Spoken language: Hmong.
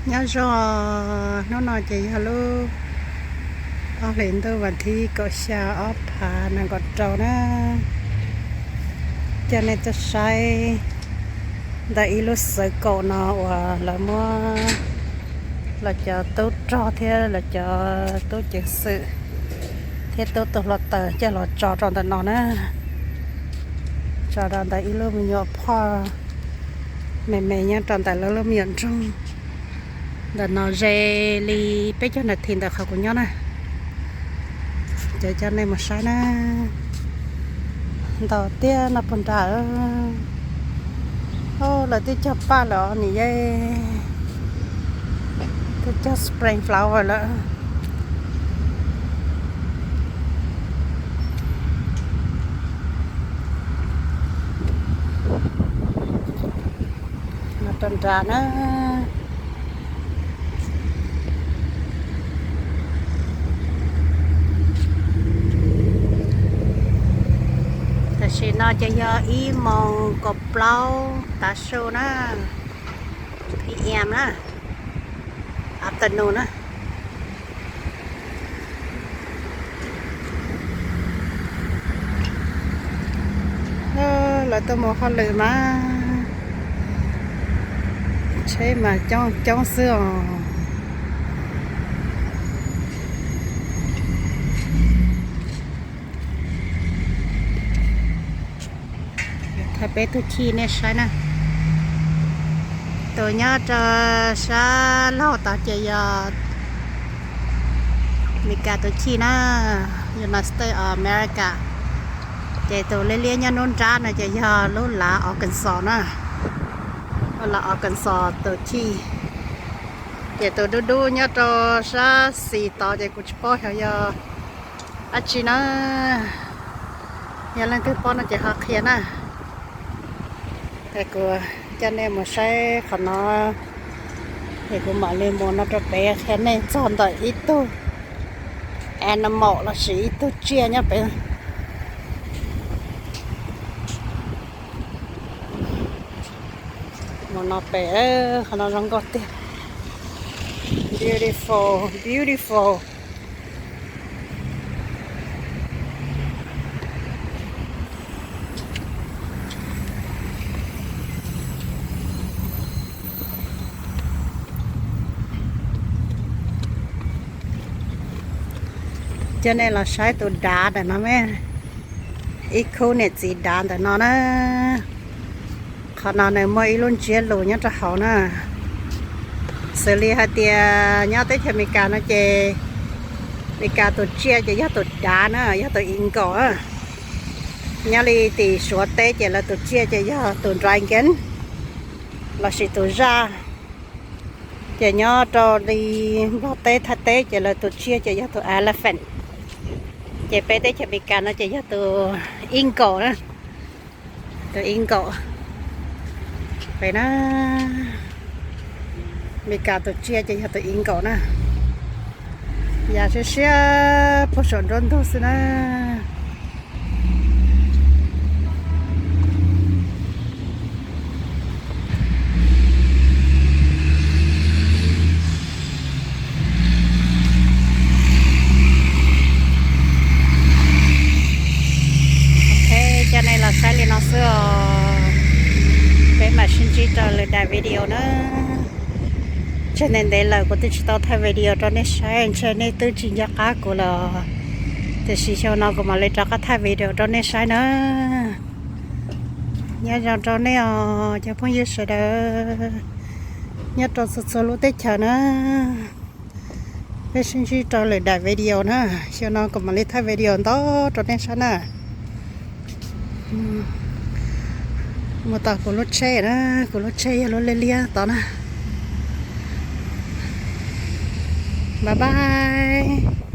Nyob zoo, hnub no ces yog lub ob hlis ntuj vas thib kaum xya ob phav nees nkaum rau na. Coj nej tuaj saib ntawm ib lub xwv kaum no uas lawv muab los cov tub rog thiab los cov tub ceev xwm thiab tub tus hluav taws coj los tso rau ntawm no na. Tso rau ntawm ib lub me nyuam phoj me me nyob rau ntawm lawv lub me nyuam nroog. Ntawm no ze li peb caug nas this ntawm qhov kuv nyob na. Ces coj nej mus saib na. Ntau tiag no puag nram. Lawv twb cog paj lawm os nim ye. Twb cog spring flower lawm. Rau nram na. Tam sim no ces yog ib moos kaum plaub tav su na, p.m. na, afternoon na. Lawv tuaj mus hauj lwm mas tsheb mas coob coob xwb os. Thaij peb tus chij nej saib na. Tus nyob rau sab laug tod ces yog Meskas tus chij na, United States of America. Ces tus liab liab nyob nruab nrab no ces yog lub lav Arkansas na, lub lav Arkansas tus chij. Ces tus dub dub nyob rau sab xis tod ces kuv tsis paub xyov yog dab tsi na. Yog leej twg paub no ces ho qhia na. Es kuv coj nej mus saib qhov no, es kuv mam li mus no rau pem qhia nej txog ntawm ib tug animal lossis ib tug tsiaj nyob pem. Mus no pem, qhov no zoo nkauj tiag. Beautiful, beautiful. Coj nej los saib tus dav ntawm no me, ib khub niam txiv dav ntawm no na. Qhov no nws muaj ib lub ntsiab lus nyob rau hauv na. Xws li hais tias nyob teb chaws Amelikas no ces Amelikas tus tsiaj ces yog tus dav na, yog tus eagle na. Nyob li tim Suav teb ces lawv tus tsiaj ces yog tus dragon lossis tus zaj. Ces nyob rau li Nplog teb Thaib teb ces lawv tus tsiaj ces yog tus elephant. Ces peb teb chaws Amelikas no ces yog tus eagle na. Tus eagle. Pem na, Amelikas tus tsiaj ces yog tus eagle na. Ya siab siab puag saum nruab ntug xwb na. Ok, coj nej los saib li no xwb os. Peb mam sib ntsib rau lwm daim video na. Tseg ntev ntev lawm kuv twb tsis tau thaij video rau nej saib, ntshe nej twb tsis nco qab kuv lawm. Tiam sis xyoo no kuv mam li rov qab thaij video rau nej saib na. Nyob zoo rau nej os cov phooj ywg sawv daws nyob rau txhua txhua lub teb chaws na. Peb sib ntsib rau lwm daim video na, xyoo no kuv mam li thaij video ntau rau nej saib na. Mus tom kuv lub tsheb na, kuv lub tsheb yog lub liab liab tod na. Bye bye.